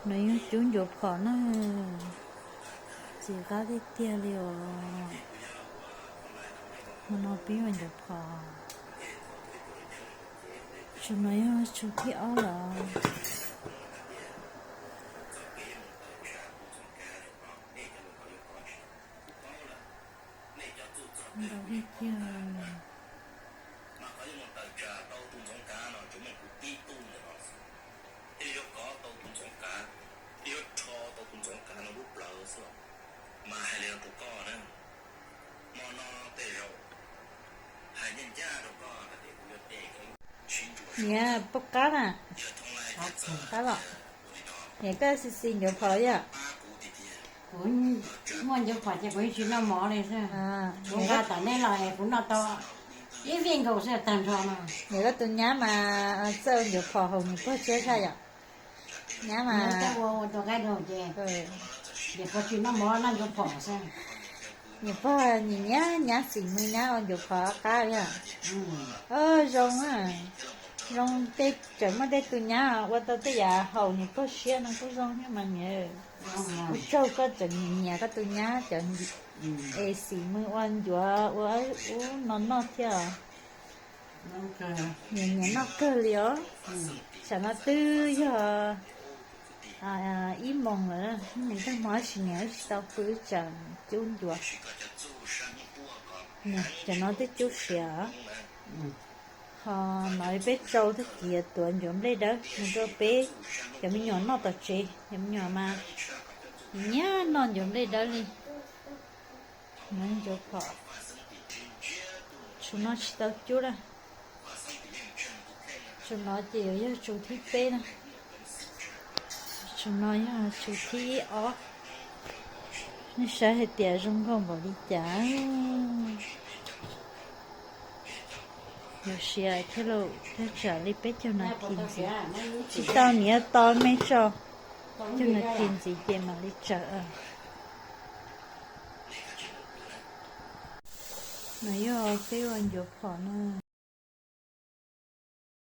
No yog cub ncuav phom na, txiv qab tiag tiag li os. Hmo no peb ua ncuav phom. Tsug no yog tsug thib ob lawm. Ntau tiag tiag. Niam, poj qab na, qab los. Niam, koj xis xis ncuav phom yom? Kuv muaj ncuav phom ces kuv yeej tsis noj mov li xwb. Kuv nqa tom nej los es kuv noj tau ib vij nkaus xwb tag nrho no. Niam, koj tus nyab mas txawj ncuav phom haus nws pog tshiab tshaj yom? Nyab mas ua ua tus qaib rau ces, ces pog tsis noj mov noj ncuav phom xwb. Niam pog nyiam nyab, nyab xim mws nyab ua ncuav phom qab yom. Zoo, zoo tej, tseem muaj tej tus nyab ua tau tej yam haus nws pog siab no kuj zoo thiab mas niam. Ua tsaug koj tseem nyiam nyiam koj tus nyab cov es xim mws ua ncuav ua ub no noj thiab. Nyiam nyiam noj kawg li os. Tsam no twb yog ib moos lawm, ib moos tag hmo tab sis niam wb tsis tau pw wb tsam cub ncuav. Cov no twb cub siav. Ho no peb tsau tag kis tuav ncuav nplej dawb mus rau peb cov me nyuam noj tom tsev, cov me nyuam mas nyiam noj ncuav nplej dawb li. Ncuav phom. Tsum no tsis tau cub na. Tsum no ces yuav yog tsum thib peb na. Tsum no yog tsum thib ob. Nej saib hais tias zoo nkauj npaum li cas. Yuav siav thiab lauj, thaj tsam li peb caug nas this ntxiv. Tsis tau, niam tos me tso, peb caug nas this ntxiv ces mam li tsawm. No yog peb ua ncuav phom na.